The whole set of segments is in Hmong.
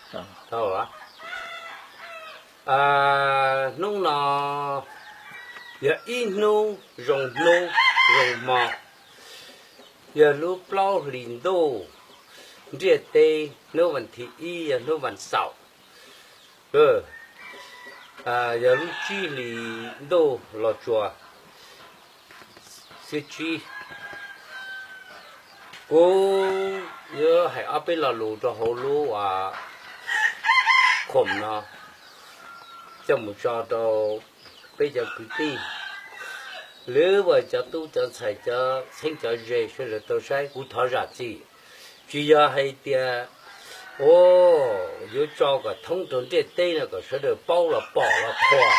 Tau, hnub no yog ib hnub zoo hnub zoo hmo, yog lub plaub hlis ntuj ntiaj teb, hnub vas thiv ib yog hnub vas xaum, yog lub tsib hlis ntuj los tsuas xiab tsib. Kuv yuav hais ob peb lo lus rau hauv lub khoom no coj mus tso rau peb cov kwv tij, lwm uas cov tub cov ntxhais, cov txheeb cov ze sawv daws tau saib. Kuv thov zam txim, tsis yog hais tias, o, yuav tso kom thoob rau ntiaj teb no kom sawv daws paub los pom los qhuas,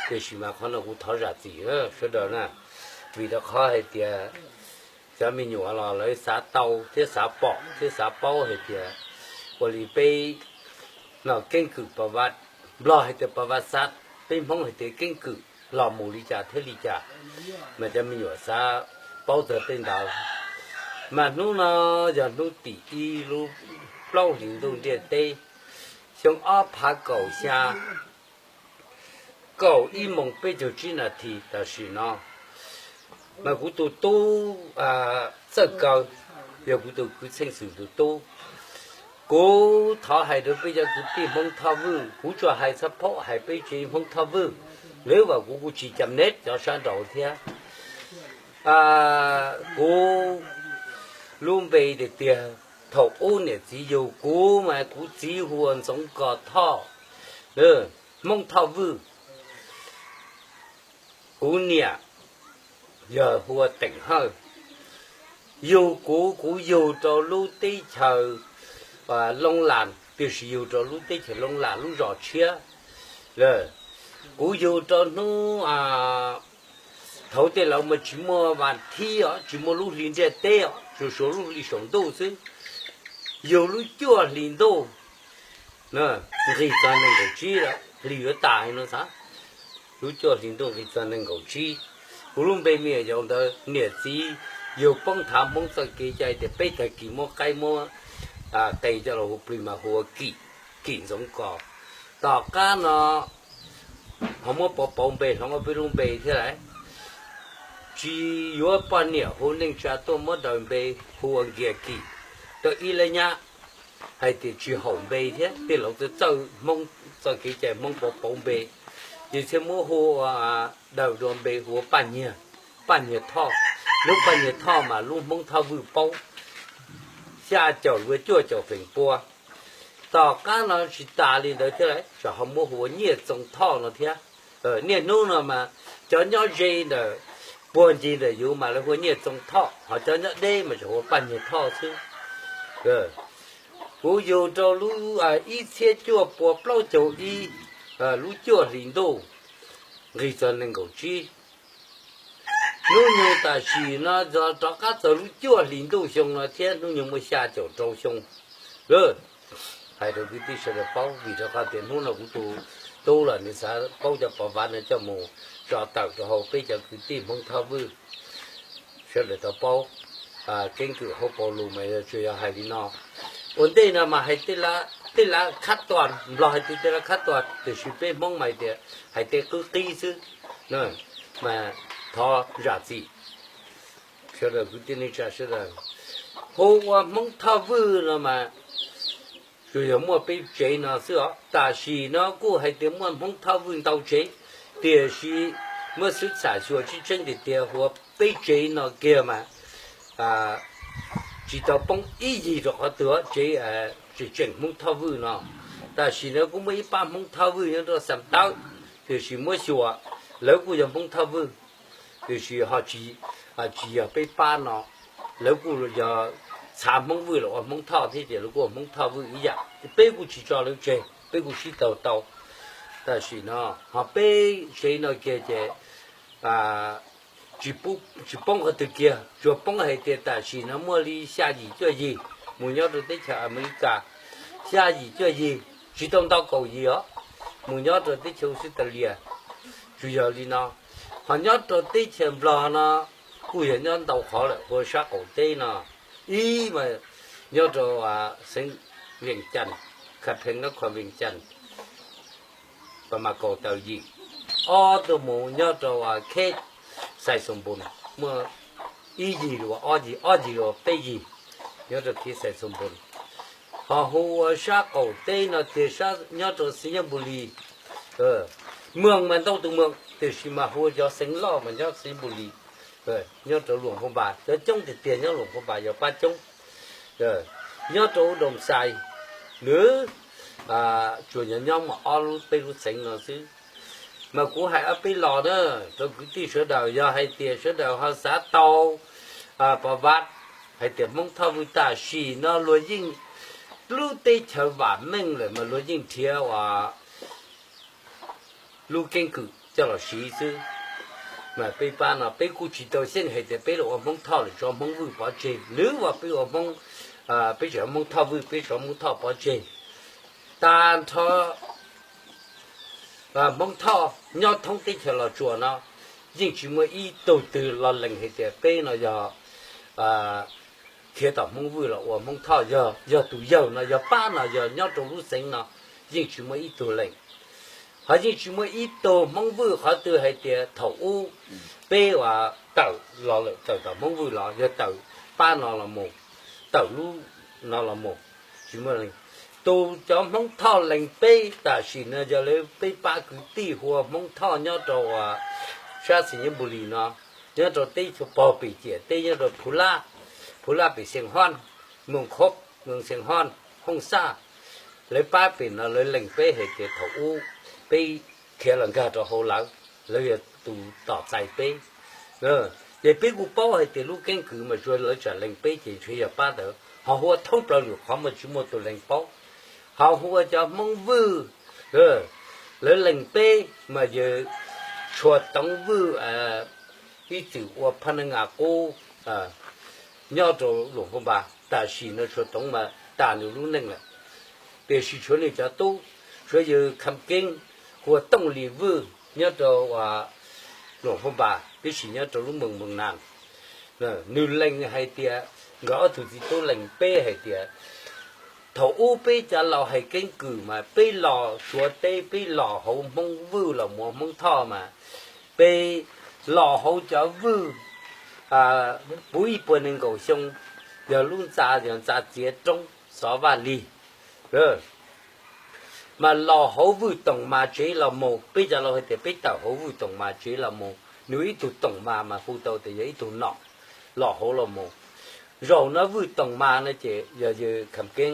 tiam sis mas qhov no kuv thov zam txim sawv daws na, vim rau qhov hais tias cov me nyuam los lawv xav tau thiab xav pom thiab xav paub hais tias ua li peb no keeb kwm pa vaj, Nplog hais tias pa vaj xab, peb Hmoob hais tias keeb kwm los mus li cas thiab li cas, mas cov me nyuam xav paub txog tej ntawd. Mas hnub no yog hnub tim ib lub plaub hlis ntuj ntiaj teb, xyoo ob phav kaum xya, kaum ib moos peb caug tsib nas this tam sim no, mas kuv tus tub Txawj Kaw yog kuv tus kwv Txheej Xwm tus tub. Kuv thov hais rau peb cov kwv tij Hmoob Thoj Vwj, kuv tsuas hais txog phaub hais peb tsev Hmoob Thoj Vwj, lwm uas kuv kuj tsis cam neb cov sab nraud thiab. Kuv lub npe tiag tiag, thaum ub niam txiv yug kuv mas kuv txiv hu ua Ntxoov Kos Thoj, Hmoob Thoj Vwj. Kuv niam yog hu ua Teem Hawj. Yug kuv, kuv yug rau lub teb chaws Loob Las, tiam sis yug rau lub teb chaws Loob Las lub zos tshiab. Kuv yug rau hnub, thaum tej laus mas tsis muaj vas thiv os, tsis muaj lub hli ntiaj teb os, tsuas suav lub hli saum ntuj xwb. Yug lub cuaj hlis ntuj nqis txog nees nkaum tsib, hli yuav tas no xav, lub cuaj hlis ntuj nqis txog nees nkaum tsib. Kuv lub npe me nyuam yaus ntawd niam txiv yug poob thav Hmoob txoj kev cai tias peb tag kis muab qaib muab qe coj los hu plig mas hu ua Kim, Kim Ntxoov Kos. Tom qab no ho muab pauv pauv npe hloov ua peb lub npe thiab lawm. Tsis yuav poj niam hu neej tsa tuaj muab daws npe hu ua Nkias Kim rau ib lab nyab, hais tias tsis haum npe thiab tej laus txawj txawj Hmoob txoj kev cai Hmoob pauv pauv npe, ces thiaj muab hu ua, daws dua npe hu ua Paj Nyiag, Paj Nyiag Thoj. Lub Paj Nyiag Thoj mas lub Hmoob Thoj Vwj paub xya caum yuav cuaj caum feem pua. Tom qab no tsis tas li ntawd thiab lawm, tseem ho muab hu ua Nyiaj Txoov Thoj no thiab. Niaj hnub no mas cov nyob ze ntawm puag ncig ntawm yus mas lawv hu ua Nyiaj Txoov Thoj, ho cov nyob deb mas tseem hu ua Paj Nyiag Thoj xwb. Kuv yug rau lub ib txhiab cuaj pua plaub caug ib, lub cuaj hlis ntuj nqis txog nees nkaum tsib. Hnub nyoog tam sim no rov qab txog lub cuaj hlis ntuj xyoo no thiab, hnub nyoog muaj xya caum rau xyoo lawm. Hais rau kwv tij sawv daws paub, vim rau qhov tias hnub no kuv tus tub los nws xav paub cov pov vav no coj mus tso tawm rau hauv peb cov kwv tij Hmoob Thoj Vwj sawv daws tau paub keeb kwm hauv paus lus mas yog tsuas yog hais li no. Ua ntej no mas hais tej lav khab tuas, Nplog hais tias tej lav khab tuas, tiam sis peb Hmoob mas hais tias hais tej qwb qib xwb. Mas thov zam txim sawv daws kwv tij neej tsa sawv daws. Hu ua Hmoob Thoj Vwj no mas tsuas yog muaj peb tsev no xwb os. Tam sim no kuj hais tias muaj Hmoob Thoj Vwj ntau tsev, tiam sis muab xwb xam xyuas tseeb tseeb tiag tiag hu ua peb tsev no kiag mas tsis tau poob ib yig rau qhov twg, tsev tseem Hmoob Thoj Vwj no. Tam sim no kuj muaj ib pab Hmoob Thoj Vwj nyob rau Xam Tawb, tiam sis muab xyuas lawv kuj yog Hmoob Thoj Vwj, tiam sis ho tsis yog peb pab no. Lawv kuj yog txhav Hmoob Vwj los ua Hmoob Thoj thiab ces lawv kuj ua Hmoob Thoj Vwj ib yam, peb kuj tsis tso lawv tseg, peb kuj sib tau tau. Tam sim no ho peb tsev no kiag ces tsis poob qhov twg kiag, tsuas poob hais tias tam sim no muaj li xya yim cuaj yig mus nyob rau teb chaws Amelikas, xya yim cuaj yig, tsis tau ntau kaum yim os, mus nyob rau teb chaws Australia. Tsuas yog li no, ho nyob rau teb chaws Nplog no kuj yog nyob ntau qhov lawm, ua sab qaum teb no, ib mas nyob rau xeev Vias Cas, Kha Pheej nyob Khas Vees Cas, Pas Mas Kaus taw yim, ob tug mus nyob rau Khej Xais Xoos Npoos, muaj ib yig los ob yig, ob yig los peb yig, nyob rau Khej Xais Xoos Npoos. Ho hu ua sab qaum teb no tiag sab nyob rau Xis Nyas Npus Lis, moos mas ntau tus moos tiam sis mas hu ua cov xeev loj mas nyob Xis Nyas Npus Lis, nyob rau Luam Phas Npas, cov coob tiag tiag nyob Luam Phas Npas yog pab coob. Nyob rau Doos Xais, nws tsuas nyob nyob mas ob lub peb lub xeev no xwb. Mas kuv hais ob peb los na, rau kwv tij sawv daws, yog hais tias sawv daws ho xav tau Pas Vas, hais tias Hmoob Thoj Vwj tam sim no luag yeej, lub teb chaws vam meej lawm mas luag yeej nrhiav uas lub keeb kwm coj los siv xwb. Mas peb pab no peb kuj tsis tau xyeej hais tias peb los ua Hmoob Thoj lawm tso Hmoob Vwj pov tseg, lwm uas peb ua Hmoob, peb tseem Hmoob Thoj Vwj, peb tso Hmoob Thoj pov tseg. Tag nrho Hmoob Thoj nyob thoob teb chaws Los Tsuas no yeej tsis muaj ib tug twg los lees hais tias peb no yog khiav tom Hmoob Vwj los ua Hmoob Thoj, yog tus yawg no, yog pab no, yog nyob rau lub xeev no, yeej tsis muaj ib tug lees. Ho yeej tsis muaj ib tug Hmoob Vwj qhov twg hais tias thaum ub peb uas tawm los lawm, tawm tom Hmoob Vwj los, yog tawm pab no los mus, tawm lub no los mus, tsis muaj lees. Tus cov Hmoob Thoj lees peb tam sim no yog lawv peb pab kwv tij hu ua Hmoob Thoj nyob rau uas sab Xis Nyas Npus Lis no, nyob rau teb chaws pog pem ciam teb, nyob rau Phu Laj, Phu Laj pem Xees Hoj, Moos Khob, Moos Xees Hoj, Hooj Xaj. Lawv pab pem no lawv lees peb hais tias thaum ub peb khiav los nkag rau hauv lawv, lawv yog tus tom txais peb. Ces peb kuj paub hais tias lub keeb kwm mas tsuas lawv tsam lees peb ces ntshe yog pab ntawd, ho hu ua thoob plaws lwm qhov mas tsis muaj tus lees paub. Ho hu ua cov Hmoob Vwj, lawv lees peb mas yawg Tshuas Toov Vwj, ib txwm ua phaj neeg a qub nyob rau Luam Phas Npas, tam sim no Tshuas Toov mas tas nws lub neej lawm. Tiam sis tshuav nws cov tub, tshuav yawg Kham Keeb, hu ua Tooj Lis Vwj nyob rau Luam Phas Npas, tab sis nyob rau lub moos Moos Nas. Nws lees hais tias, nkawd ob tug txiv tub lees peb hais tias, thaum ub peb cov laus hais keeb kwm mas peb los Suav teb, peb los hauv Hmoob Vwj los mus Hmoob Thoj mas, peb los hauv cov Vwj puv ib puas nees nkaum xyoo, yog lub ntxa, yog ntxa txiav roob Xov Vaj Lig, mas los hauv Vwj Toom Mas tsev los mus. Peb cov laus hais tias peb tawm hauv Vwj Toom Mas tsev los mus, nws ib tug Toom Mas mas hu tau tias yog ib tug nom los hauv los mus. Zaum no Vwj Toom Mas no ces yog yawg Kham Keeb,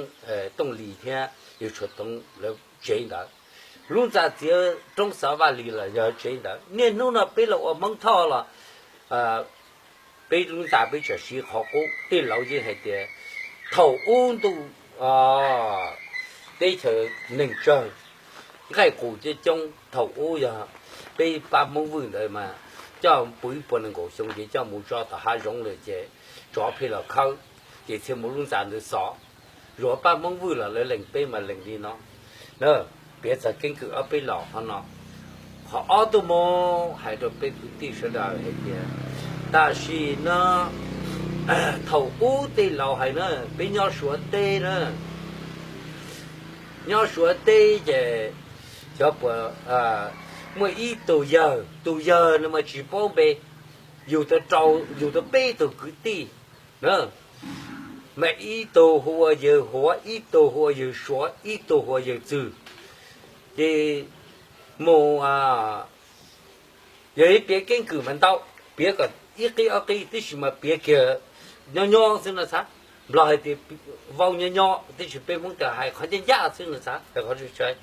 Tooj Lis thiab yawg Tshuas Toov lawv tsev ntawd. Lub ntxa txiav roob Xov Vaj Lig los yog tsev ntawd. Niaj hnub no peb los ua Hmoob Thoj los peb lub ntxa peb tseem siv qhov qub. Tej laus yeej hais tias thaum ub ntuj teb chaws neeg tsawg, nqaij qus coob coob, thaum ub yog peb pab Hmoob Vwj ntawd mas coj puv ib puas nees nkaum xyoo ces coj mus tso tom hav zoov lawm ces tsov pheej los khawb, ces thiaj muaj lub ntxa ntawd xov. Zaum pab Hmoob Vwj los lawv lees peb mas lees li no. Piav txog keeb kwm ob peb los qhov no. Qhov ob tuaj mus hais rau peb kwv tij sawv daws hais tias, tam sim no thaum ub tej laus hais na, peb nyob Suav teb na, nyob Suav teb ces xyov puas muaj ib tug yawg, tus yawg no mas tsis paub npe, yug tau rau, yug tau peb tug kwv tij na, mas ib tug hu ua yawg Huav, ib tug hu ua yawg Suav, ib tug hu ua yawg Txwg. Ces mus, yog ib piav keeb kwm mas ntau, piav kom ib qib ob qib, tab sis mas piav kiag nyob nyob xwb no xav. Nplog hais tias vau nyob nyob, tab sis peb Hmoob tias hais qhov ncaj ncaj xwb no xav.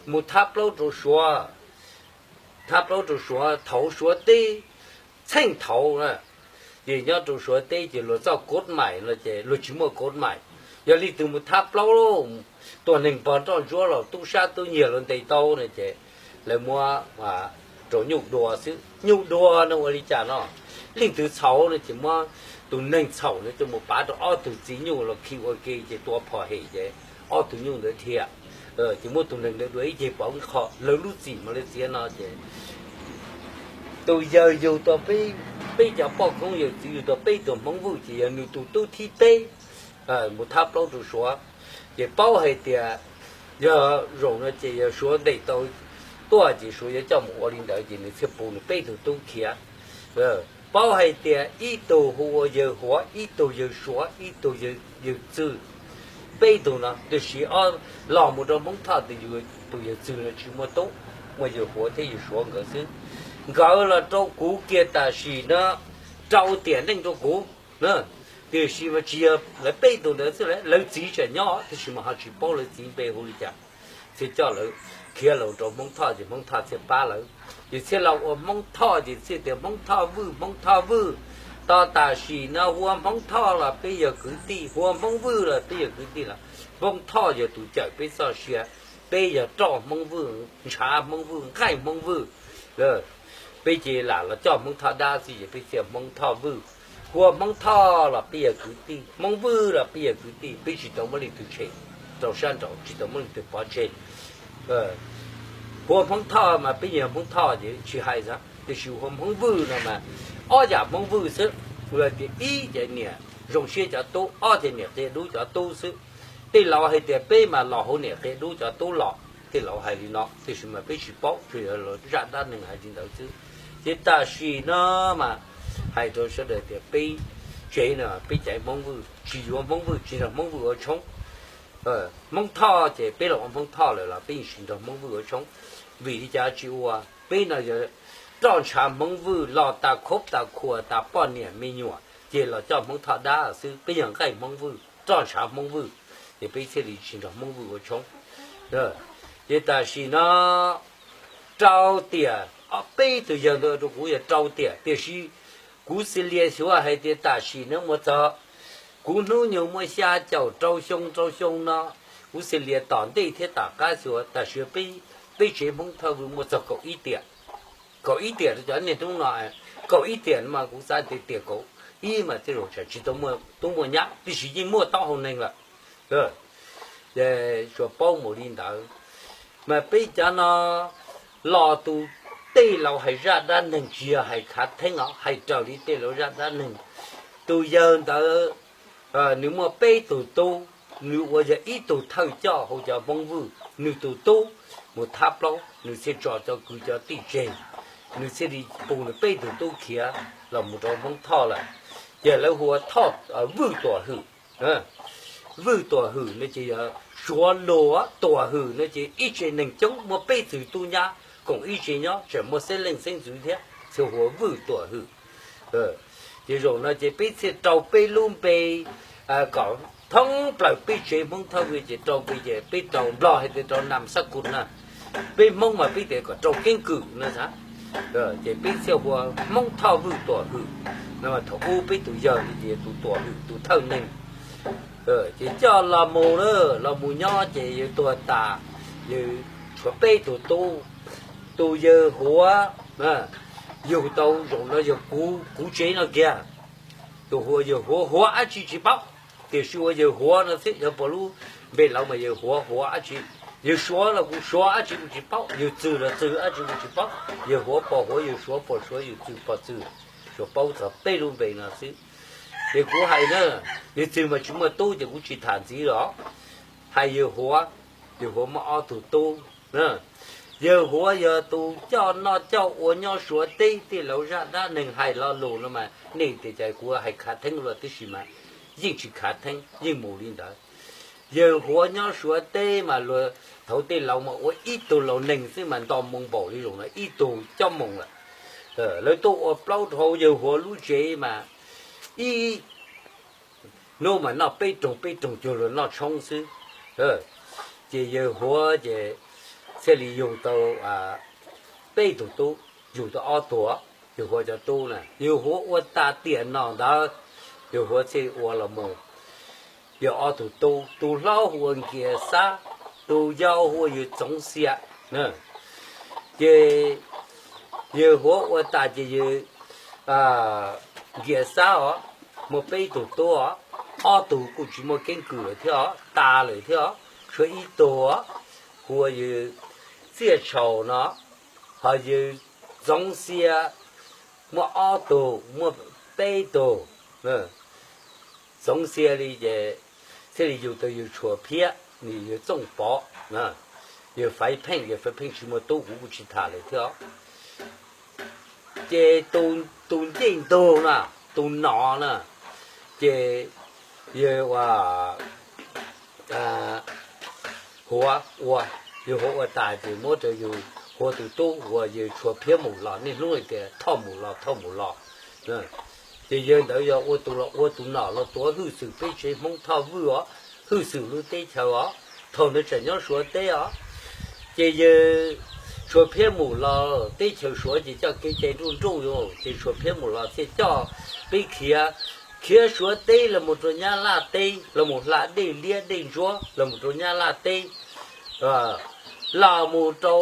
Mus thab plaub rau Suav, thab plaub rau Suav, thaum Suav teb, txheej thaum na, ces nyob rau Suav teb ces luag txoj kod mais no ces luag tsis muaj kod mais. Yog leej twg mus thab plaub, tua neeg pog nroj ntsuab los tub sab tub nyiag luag ntes tau no ces lawv muab rau nyuj dua xwb. Nyuj dua no ua li cas no, leej twg txhaum no ces muab tus neeg txhaum no coj mus pav rau ob tug txiv nyuj los khi ua ke ces tua phom hem ces ob tug nyuj ntawd dhia. Ces muab tus neeg ntawd dua ib ceg pov qho, lawv lub txim mas lawv txiav no ces tus yawg yug tau peb, peb cov poj koob yawm txwv yug tau peb tug Hmoob Vwj ces yog nws tus tub thib peb mus thab plaub rau Suav. Ces paub hais tias Yog zoo no ces yog Suav ntes tau tuaj ces Suav yuav coj mus ua li ntawd ces nws thiaj pub nws peb tug tub khiav. Paub hais tias ib tug hu ua yawg Huav, ib tug yawg Suav, ib tug yawg Txwj, peb tug no, tiam sis ob los mus rau Hmoob Thoj tus yawg Txwj no tsis muaj tub, muaj yawg Huav thiab yawg Suav nkawd xwb. Nkawd los rau kuv kiag tam sim no rau tiam neej rau kuv, tiam sis mas tsis yog lawv peb tug ntawd xwb, lawv txiv tseem nyob tiam sis mas ho tsis paub lawv txiv npe hu li cas. Thiaj coj lawv khiav los rau Hmoob Thoj ces Hmoob Thoj thiaj pab lawv, ces thiaj los ua Hmoob Thoj ces thiaj tias Hmoob Thoj Vwj, Hmoob Thoj Vwj. Tos tam sim no hu ua Hmoob Thoj los peb yog kwv tij, hu ua Hmoob Vwj los peb yog kwv tij los Hmoob Thoj yog tus cawm peb txoj sia, peb yog roj Hmoob Vwj, ntshav Hmoob Vwj, nqaij Hmoob Vwj. Peb ces lam los coj Hmoob Thoj dab xwb ces peb thiaj Hmoob Thoj Vwj. Hu ua Hmoob Thoj los peb yog kwv tij, Hmoob Vwj los peb yog kwv tij, peb tsis tau muaj leej twg tshem rau sab nraud, tsis tau muaj leej twg pov tseg. Hu ua Hmoob Thoj mas peb yog Hmoob Thoj ces tsis hais, tiam sis hu ua Hmoob Vwj no mas ob yam Hmoob Vwj xwb. Ua tias ib ces niam zoo siab cov tub, ob ces niam qia dub cov tub xwb. Tej laus hais tias peb mas los hauv niam qia dub cov tub los, tej laus hais li no tiam sis mas peb tsis paub, tsuas yog zaj dab neeg hais li ntawd xwb. Ces tam sim no mas hais rau sawv daws tias peb tsev no peb caiv Hmoob Vwj, tsis yuav Hmoob Vwj, tsis nrog Hmoob Vwj ua tshoob. Hmoob Thoj ces peb los ua Hmoob Thoj lawm los peb yeej tsis nrog Hmoob Vwj ua tshoob. Vim li cas tsis ua? Peb no yog roj ntshav Hmoob Vwj los tas khob tas khuas tas poj niam me nyuam ces los coj Hmoob Thoj dab xwb, peb yog nqaij Hmoob Vwj, roj ntshav Hmoob Vwj, ces peb thiaj li tsis nrog Hmoob Vwj ua tshoob. Ces tam sim no rau tiam, peb tug yawg ntawd rau kuv yog rau tiam, tiam sis kuv xis lias xyuas hais tias tam sim no mus txog kuv hnub nyoog muaj xya caum rau xyoo rau xyoo no, kuv xis lias tom ntej thiab tom qab xyuas tam sim peb tsev Hmoob Thoj Vwj muaj txog kaum ib tiam. Kaum ib tiam rau cov niaj hnub no, kaum ib tiam mas kuv xav tias tiam kaum ib mas tej zaum tsam tsis tau muaj tub muaj nyab tiam sis yeej muaj taub hau neeg lawm. Tsuas paub mus li ntawd. Mas peb cov no los tus tej laus hais zaj dab neeg tsis yog hais khav theeb os, hais raws li tej laus zaj dab neeg. Tus yawg ntawd nws muaj peb tug tub, nws ua yog ib tug thawj coj hauv cov Hmoob Vwj, nws tus tub mus thab plaub, nws thiaj tso cov kwv cov tij tseg, nws thiaj li pus nws peb tug tub khiav los mus rau Hmoob Thoj lawm. Ces lawv hu ua Thoj Vwj Tuam Hwm. Vwj Tuam Hwm no ces yog Suav lus, Tuam Hwm no ces ib tse neeg coob muaj peb tug tub nyab koom ib tse nyob, tseem muaj xeeb leej xeeb ntxwv thiab, thiaj hu ua Vwj Tuam Hwm. Ces zaum no ces peb thiaj rau peb lub npe kom thoob plaws peb tsev Hmoob Thoj Vwj ces rau npe ces peb rau Nplog hais tias rau Nam Xab Kus na, peb Hmoob mas peb tias kom rau keeb kwm no. Ces peb thiaj hu ua Hmoob Thoj Vwj Tuam Hwm no. Thaum ub peb tus yawg li ces tus Tuam Hwm tus thawj neeg. Ces coj los mus lawm, los mus nyob ces yawg tuag tas, yawg tshuav peb tug tub. Tus yawg Huav yug tau zaum no yog kuv, kuv tsev no kiag. Tus hu ua yawg Huav, Huav dab tsi tsis paub, tiam sis ua yawg Huav no xwb, yog puas lub npe laus mas yawg Huav, Huav dab tsi. Yawg Suav los kuv Suav dab tsi kuv tsis paub, yawg Txwj los Txwj dab tsi kuv tsis paub, yawg Huav Pos Huav, yawg Suav Pos Suav, yawg Txwj Pos Txwj, tsuas paub txog peb lub npe no xwb. Ces kuv hais na, yawg Txwj mas tsis muaj tub ces kuv tsis tham ntxiv los. Hais yawg Huav, yawg Huav muaj ob tug tub. Yawg Huav yog tus coj noj coj ua nyob Suav teb, tej laus zaj dab neeg hais lo lus no mas nej tias cas kuv hais khav theeb los tib si mas yeej tsis khav theeb, yeej mus li ntawd. Yawg Huav nyob Suav teb mas luag thaud tej laus mas ua ib tug laus neeg xwb mas nto moo npaum li zaum no ib tug cob moos lawm. Lawv tuaj ua plaub rau yawg Huav lub tsev mas ib hnub mas noj peb rooj peb rooj cuag luag noj tshoob xwb. Ces yawg Huav ces thiaj li yug tau peb tug tub, yug tau ob tug, yawg Huav cov tub na. Yawg Huav ua tas tiam no ntawd, yawg Huav thiaj ua los mus yog ob tug tub, tus hlob hu ua Nkias Xab, tus yau hu ua yawg Txoov Xia. Ces yawg Huav ua tas ces yawg Nkias Xab os, muaj peb tug tub os, ob tug kuj tsis muaj keeb kwm lawm thiab os, tas lawm thiab os, tshuav ib tug os, hu ua yawg Txiaj Tshaus no, ho yawg Txoov Xia muaj ob tug, muaj peb tug. Txoov Xia li ces thiaj li yug tau yawg Tshuas Phiab. nws yawg Txooj Pov, yawg Faiv Pheej, yawg Faiv Pheej tsis muaj tub kuv kuj tsis tham lawm thiab. Ces tus ncej ntug na, tus nom na, ces yawg ua, Huav ua, yawg Huav ua tas ces muab rau yawg Huav tus tub ua yawg Tshuav Phiab Mus los, niaj hnub hais tias Thoj Mus los, Thoj Mus los. Ces yawg ntawd yog ua tus los ua tus nom los tuav hwj xwm peb tsev Hmoob Thoj Vwj os, hwj xwm lub teb chaws os, thaum ntawd tseem nyob Suav teb os. Ces yawg Tshuav Phiab Mus los teb chaws Suav ces coj kev cai nruj nruj, ces Tshuav Phiab Mus los thiaj coj peb khiav, khiav Suav teb los mus rau Nyab Laj teb, los mus hla dej liab dej ntsuab los mus rau Nyab Laj teb, los mus rau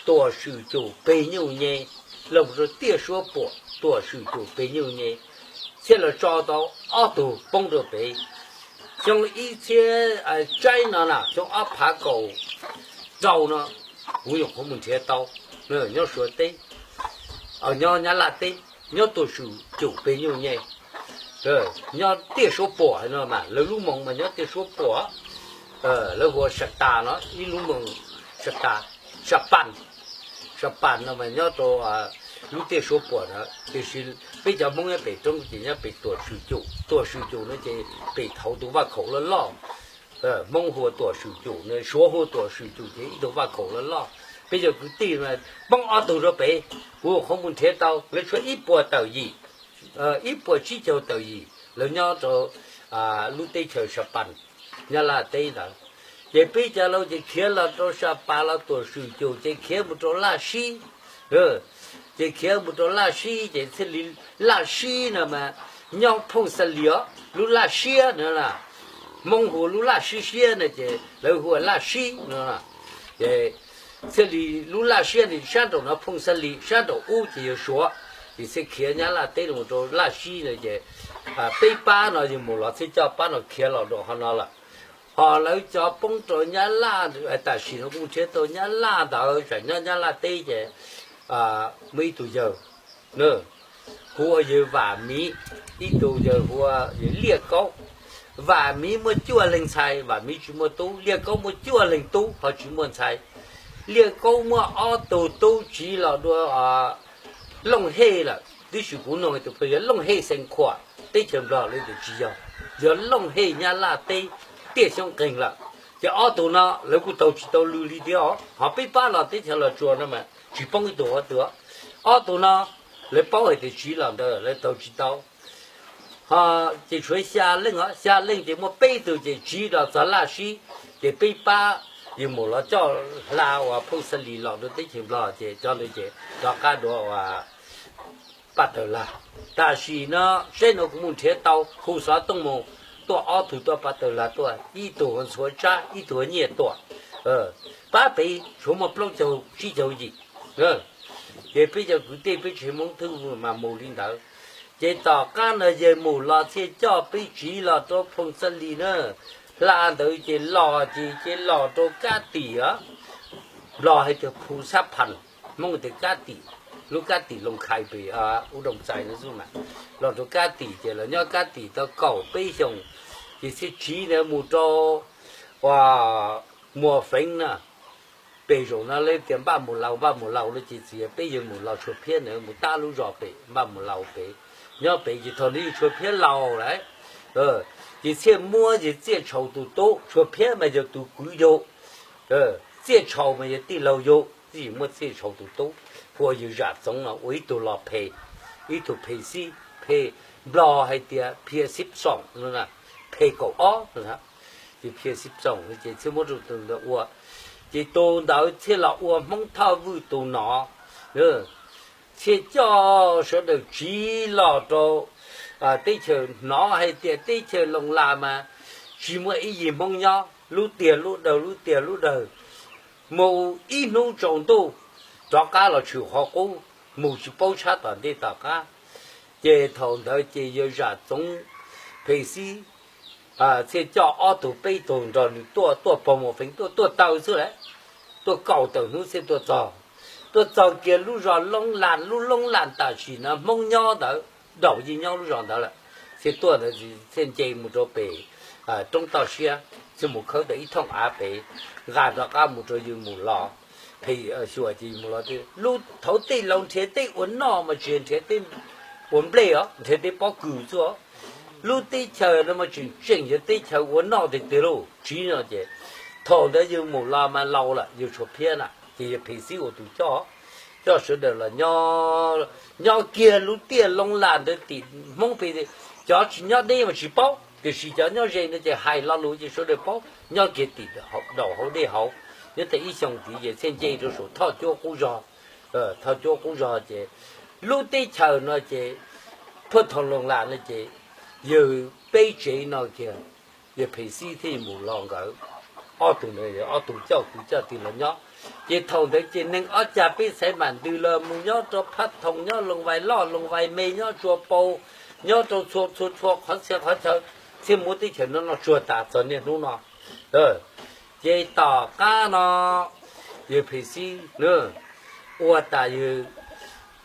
Tuam Swm Cum Peg Nyuj Nyem, los mus rau Tiaj Suab Puam Tuam Swm Cum Peg Nyuj Nyem, thiaj los tso tau ob tug poob rau pem. Xyoo ib txhiab, tsaib no na, xyoo ob phav kaum rau no, kuv nyuam qhuav mus nrhiav tau, nyob Suav teb, nyob Nyab Laj teb, nyob Tuam Swm Cum Peg Nyuj Nyem, nyob Tiaj Suab Puam no mas lawv lub moos mas nyob Tiaj Suab Puam, lawv hu ua Sa Tas no, ib lub moos Sa Tas, Sa Pas, Sa Pas no mas nyob rau lub Tiaj Suab Puam na, tiam sis peb cov Hmoob nyob pem roob ces nyob pem Tuam Swm Cum, Tuam Swm Cum no ces pem thaum tus vaj khaum loj loj, Hmoob hu ua Tuam Swm Cum, Suav hu ua Tuam Swm Cum ces ib tug vaj khaum loj loj. Peb cov kwv tij poob ob tug rau pem, kuv qhuav mus nrhiav tau, lawv tshuav ib puas tawm yim, ib puas tsib caug tawm yim, lawv nyob rau lub teb chaws Sa Pas, Nyab Laj teb ntawd. Ces peb cov laus ces khiav los rau Sa Pas los Tuam Swm Cum ces khiav mus rau Laj Sib, ces khiav mus rau Laj Sib ces thiaj li, Laj Sib no mas nyob Phooj Xa Lis os, lub Laj Siab no, Hmoob hu lub Laj Sib Siab no ces lawv hu ua Laj Sib no. Ces thiaj li lub Laj Siab no sab nraum no Phooj Xa Lis, sab nraum ub ces yog Suav, ces thiaj khiav Nyab Laj teb los rau Laj Sib no ces peb pab no yawg Mus los thiaj coj pab no khiav los rau qhov no lawm. Ho lawv cov poob rau Nyab Laj, tam sim no kuv nrhiav tau Nyab Laj ntawd, tsam nyob Nyab Laj teb ces muaj ib tug yawg, hu ua yawg Vam Miv, ib tug yawg hu ua yawg Liaj Kaub. Vam Miv muaj cuaj leeg ntxhais, Vam Miv tsis muaj tub. Liaj Kaub muaj cuaj leeg tub ho tsis muaj ntxhais. Liaj Kaub muaj ob tug tub tsiv los dua Looj Hej lawm, tab sis kuv nug tus yog Looj Hej Xeev Khuam teb chaws Nplog los tias tsis yog, yog Looj Hej Nyab Laj teb Tiaj Xyoob Qeeg lawm. Ces ob tug no lawv kuj taug tsis tau lw li thiab os, ho peb pab los teb chaws Los Tsuas no mas tsis poob ib tug qhov twg. Ob tug no lawv paub hais tias tsiv los ntawd lawv taug tsis tau. Ho ces tshuav xya leej os, xya leej ces muaj peb tug ces tsiv los txog Laj Sib, ces peb pab yawg Mus los coj hla uas Phooj Xa Lis los rau teb chaws Nplog ces cov ntawd ces rov qab dua uas Paj Tawg Lag. Tam sim no seb no kuv mus nrhiav tau hu xov tooj mus, tuaj ob tug tuaj Paj Tawg Lag tuaj, ib tug ua Ntxhuav Tsab, ib tug ua Nyiaj Tuam. Pab pem tshuav muaj plaub caug tsib caug yim. Ces peb cov kwv tij peb tsev Hmoob Thoj Vwj mas mus li ntawd. Ces tom qab no yawg Mus los thiaj coj peb tsiv los rau Phooj Xa Lis na. Hla ntawd ces los ces ces los rau Kab Tim os, Nplog hais tias Phu Xab Phas, Hmoob tias Kab Tim, lub Kab Tim Loos Khais pem Ub Doos Txais no xwb mas, los rau Kab Tim ces los nyob Kab Tim tau kaum peb xyoos, ces thiaj tsiv ntawd mus rau uas Muas Feev na. Pem zaum no lawv tias Npaj Mus Laus, Npaj Mus Laus no ces txiv peb yawg Mus Laus Tshuav Phiab ntawd mus tab lub zos pem Npaj Mus Laus pem, nyob pem ces thaum ntawd yawg Tshuav Phiab laus lawm, ces thiaj muab yawg Txiaj Tshau tus tub, Tshuav Phiab mas yog tus kwv yau, Txiaj Tshau mas yog tij laug yau, tib yim muab Txiaj Tshau tus tub hu ua yawg Zam Txoov no ua ib tug los phem, ib tug phem xib phem, Nplog hais tias Phia Xib Xoom, phem kaum ob, ces Phia Xib Xoom ces thiaj muab rau tus ntawd ua, ces tus ntawd thiaj los ua Hmoob Thoj Vwj tus nom, thiaj coj sawv daws tsiv los rau teb chaws, hnov hais tias teb chaws Loos Las mas tsis muaj ib yim Hmoob nyob, lub tiag lub dawg lub tiag lub dawg, mus ib hnub tsaus ntuj rov qab los tshwm qhov qub, mus tsis paub tshab tom ntej tom qab. Ces thaum ntawd ces yawg Zam Txoov phem xib thiaj coj ob tug peb tug nrog nws tuaj, tuaj pog Muas Feev tuaj, tuaj taw xwb lawm, tuaj kaum tawm hnub thiaj tuaj txog. Tuaj txog kiag lub zos Loob Las, lub Loob Las tam sim no Hmoob nyob ntawd, Daum yeej nyob lub zos ntawd lawm, thiaj tuaj ntawd thiaj nce mus rau pem roob toj siab. Txij mus khawb tau ib thooj av pem, nqa rov qab mus rau yawg mus los, phem xyuas ces mus los, lub thaum tej laus nrhiav teb ua noj mas tsis nrhiav teb ua nplej os, nrhiav teb pob kws xwb. Lub teb chaws no mas tseem tseem yog teb chaws ua noj tiag tiag lauj. Tsis no ces thaum ntawd yawg mus los mas laus lawm, yawg tshuav phiab na ces yawg phem xib ua tus coj, coj sawv daws los nyob kiag lub tiaj loo lam ntawd tim Hmoob pem. Cov tsis nyob deb mas tsis paub, tiam sis cov nyob ze no ces hais lo lus ces sawv daws paub. Nyob kiag tim daum hauv dej hauv, nyob tau ib xyoos tid ces thiaj nce rau saum Thoj Cuab Qub Zog. Thoj Cuab Qub Zog ces lub teb chaws no ces phuaj thoo loo lam no ces yawg peb tsev no kiag, yawg phem xib thiaj mus los nkawd ob tug, ob tug coj kwv coj tij los nyob. Ces thaum ntawd ces neeg ob cag peb xaiv mam ntws los mus nyob rau Phab Thoom, nyob Loos Vais Loj, Loos Vais Me, nyob Tsua Pau, nyob rau txhua txhua txhua qhov txhia qhov chaw, thiaj muab teb chaws no no tsuag tas txog niaj hnub no. Ces tom qab no yawg phem xib ua tas,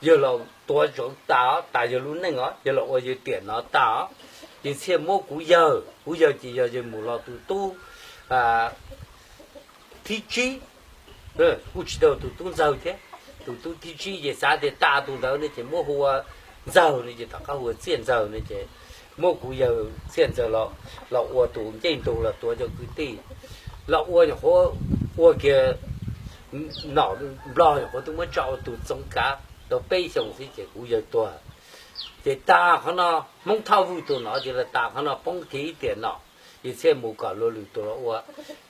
yawg los tuav ntsoov tas, tas yawg lub neej os, yawg los ua yawg tiam no tas, ces thiaj muab kuv yawg, kuv yawg ces yog yawg mus los tus tub thib tsib, kuj tsis tau tus tub ntxawg thiab, tus tub thib tsib ces xav tias tas tus ntawd ne ces muab hu ua Ntxawg no ces tom qab hu ua Txiaj Ntxawg no ces muab kuv yawg Txiaj Ntxawg los ua tus ncej ntug los tuav cov kwv tij, los ua nyuam qhuav ua kiag nom Nplog nyuam qhuav twb muab tso ua tus txoov kav tau peb xyoos xwb ces kuv yawg tuag. Ces tas qhov no, Hmoob Thoj Vwj tus nom ces los tas qhov no poob kiag ib tiam nom, ces thiaj mus kom luag lwm tus los ua.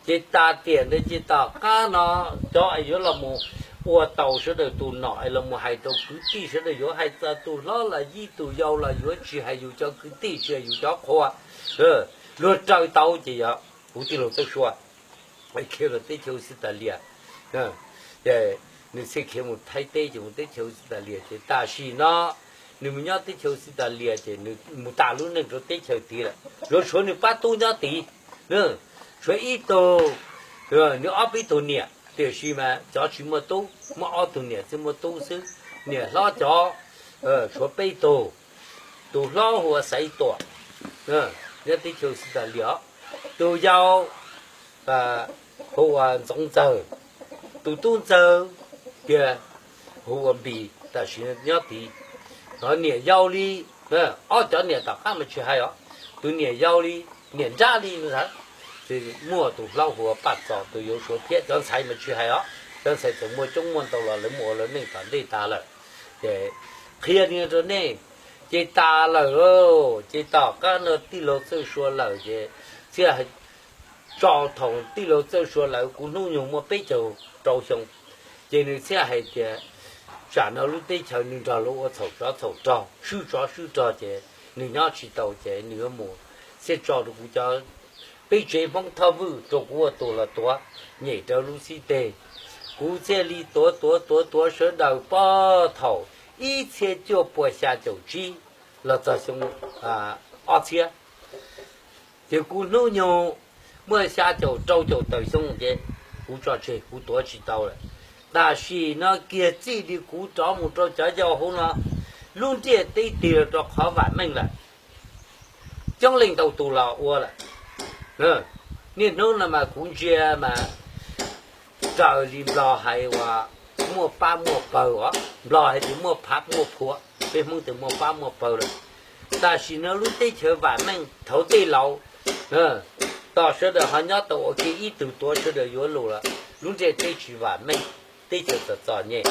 Ces tas tiam ntawd ces tom qab no cov es yuav los mus ua tau sawv daws tus nom es los mus hais rau kwv tij sawv daws yuav hais txog tus hlob los yij tus yau los yuav tsis hais yus cov kwv tij, tsis hais yus cov qhua, luag raws tau ces yog kuv tij laug Txawj Sua khiav rau teb chaws Australia. Nws thiaj khiav mus Thaib teb ces mus teb chaws Australia ces tam sim no nws mus nyob teb chaws Australia ces nws mus tas lub neej rau teb chaws tid lawm. Luag tshuav nws pab tub nyob tid, tshuav ib tug, nws ob peb tug niam, tiam sis mas cov tsis muaj tub, muaj ob tug niam txiv muaj tub xwb. Niam hlob cov tshuav peb tug, tus hlob hu ua Xaiv Tuam, nyob teb chaws Australia, tus yau hu ua Ntxoov Ntxawg, tus tub ntxawg tiag hu ua Npis, tam sim nyob tid. Ho niam yau li, ob cov niam tom qab mas tsis hais os, tus niam yau li, niam nrab li, muaj tus hlob hu ua Paj Txos, tus yau Suav Phiab, cov ntxhais mas tsis hais os, cov ntxhais txawm muaj coob muaj ntau los lawv mus ua lawv neej tom ntej tas lawm. Ces qhia li rau nej, ces tas lawm lauj, ces tom qab no tij laug Txawj Sua lawm ces thiaj tso, thaum tij laug Txawj Sua lawm kuv hnub nyoog muaj peb caug rau xyoo, ces nws thiaj hais tias tsam no lub teb chaws nws nrog luag ua txhaum tsov txhaum rog, swb tsov swb rog ces nws nyob tsis tau ces nws yuav mus, thiaj tso rau kuv cov peb tsev Hmoob Thoj Vwj rau kuv ua tus los tuav, nyem rau lub xib teg. Kuv thiaj li tuav tuav tuav tuav sawv daws puag thaum ib txhiab cuaj puas xya caum tsib los txog xyoo ob txhiab. Ces kuv hnub nyoog muaj xya caum rau caum tawm xyoo ces kuv tso tseg, kuv tuav tsis tau lawm. Tam sim no kiag txij li kuv rov mus rau cov yau hauv no, lub ntiaj teb tig los rau qhov vam meej lawm, coob leej ntau tus los ua lawm. Niaj hnub no mas kuv ntsia mas raws li Nplog hais uas muaj pab muaj pawg os, Nplog hais tias muaj phab muaj phuam, peb Hmoob tias muaj pab muaj pawg lawm. Tam sim no lub teb chaws vam meej, thaum tej laus tos sawv daws ho nyob tau ua ke ib tug tuav sawv daws yuav lus lawm, lub ntiaj teb tsis vam meej, teb chaws txom txom nyem.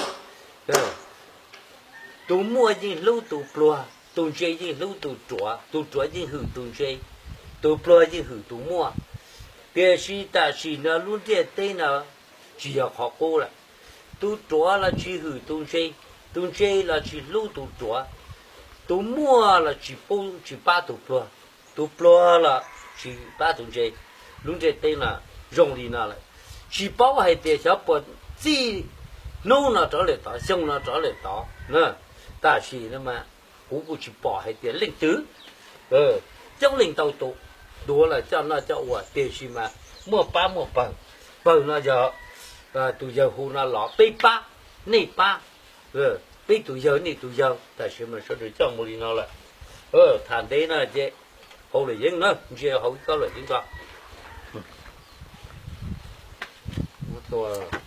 Tus muaj yeej hlub tus pluag, tus ntse yeej hlub tus ruam, tus ruam yeej hwm tus ntse, tus pluag yeej hwm tus muaj. Tiam sis tam sim no lub ntiaj teb no tsis yog qhov qub lawm. Tus ruam los tsis hwm tus ntse, tus ntse los tsis hlub tus ruam, tus muaj los tsis pub tsis pab tus pluag, tus pluag los tsis pab tus ntse. Lub ntiaj teb no zoo li no lawm, tsis paub hais tias xyov puas txij hnub no rov lawm tod, xyoo no rov lawm tod. Tam sim no mas kuv kuj tsis pom hais tias leej twg, coob leej ntau tus tuav los coj noj coj ua, tiam sis mas muaj pab muaj pawg. Pawg no yog tus yawg hu no los peb pab, nej pab, peb tus yawg nej tus yawg, tam sim mas sawv daws coj mus li no lawm. Tham ntev no ces hauv lawm yeeb na, ntsia hauv ib kob lawm yeeb tso. tua